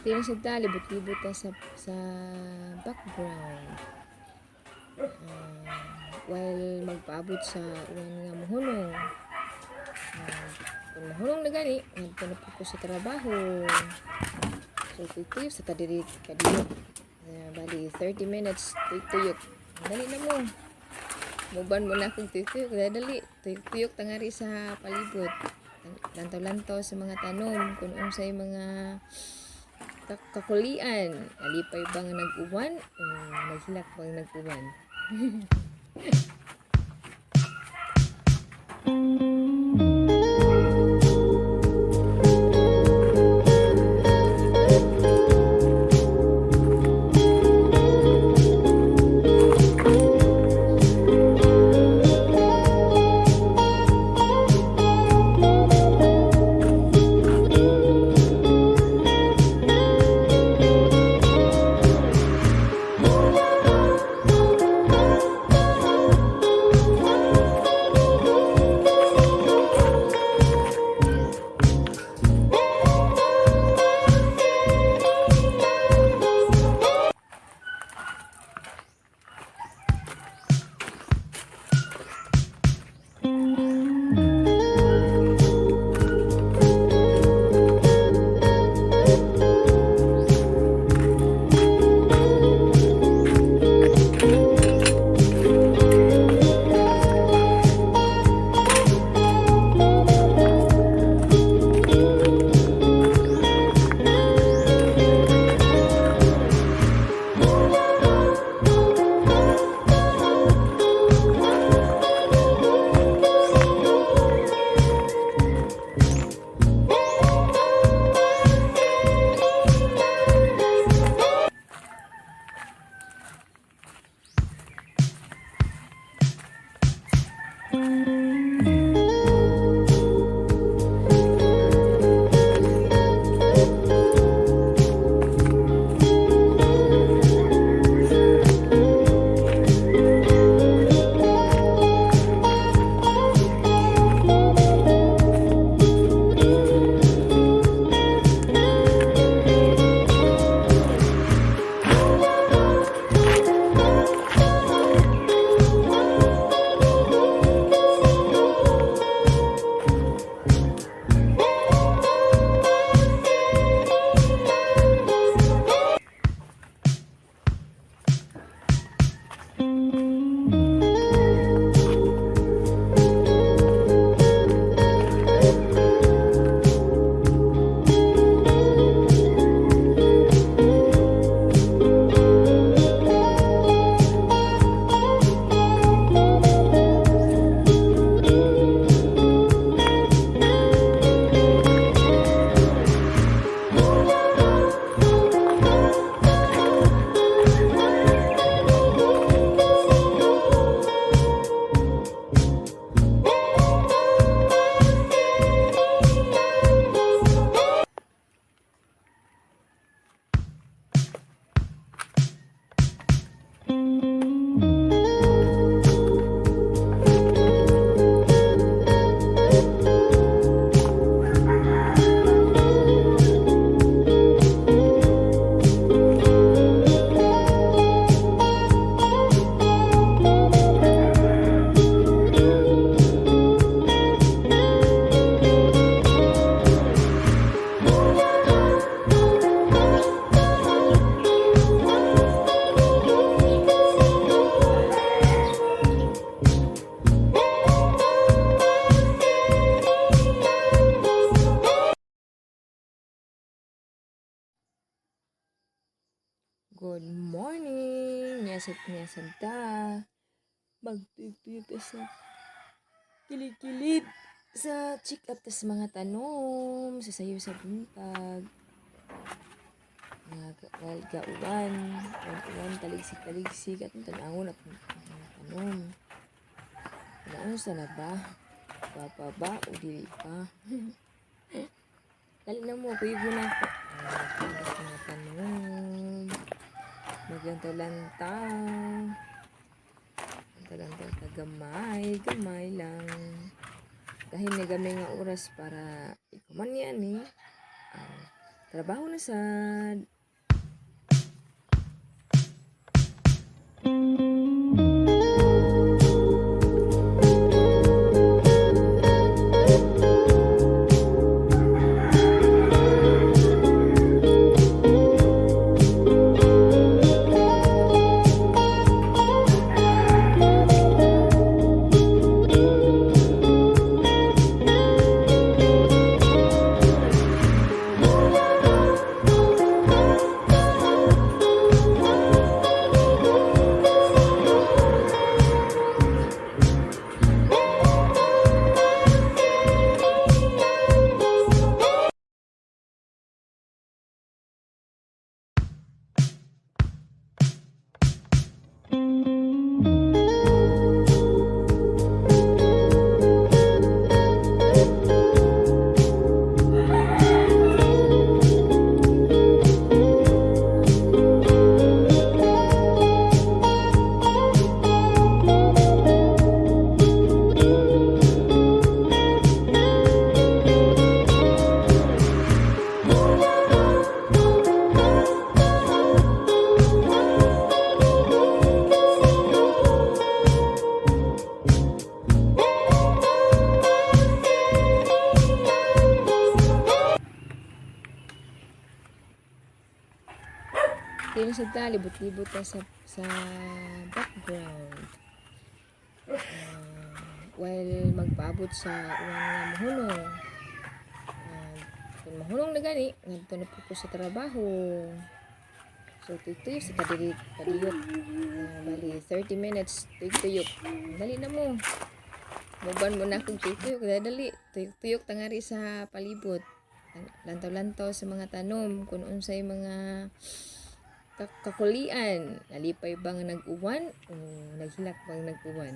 Experience ta, libot-libot ta sa background. While magpaabot sa uwan nga mohunong. Kung mohunong na gani, ngadto na pud ko sa trabaho. So tuyok sa ta diri kadiyot. Bali 30 minutes tuyok-tuyok. Dali na mo. Muban mo na akong tuyok-tuyok. Dali, tuyok-tuyok tangari sa palibot. Lantaw-lantaw sa mga tanom kung unsay mga kakulian. Alipay ba nga nag-uwan o naghilak bang nag-uwan? Good morning! Niyasad niyasad ta. Magtuyok-tuyok ta sa kilid-kilid sa check up ta sa mga tanom sa sayo sa buntag. Nga while gauwan, uwan taligsik-taligsik at tan-awon at mga tanom. Naon sa na ba? Papa ba o dili pa? Dali na mo, kuyog mo na ako. Ay, mga tanom. Maglantaw-lantaw. Lantaw-lantaw ta gamay, gamay lang. Dahil ni gamay nga oras para ikuman yan eh. Ang Trabaho na sad. Kaya sa ta, libot-libot ta sa background. While magpaabot sa uwan nga mahunong. Kung mahunong na gani, ngadto na po ko sa trabaho. So, tuyok sa kadiri, kadiyot. Bali, 30 minutes, tuyok-tuyok. Dali na mo. Muban mo na akong tuyok-tuyok. Dali, tuyok-tuyok tangari sa palibot. Lantaw-lantaw sa mga tanom, kung unsay mga kakulian. Nalipay ba nga nag-uwan o naghilak bang nag-uwan?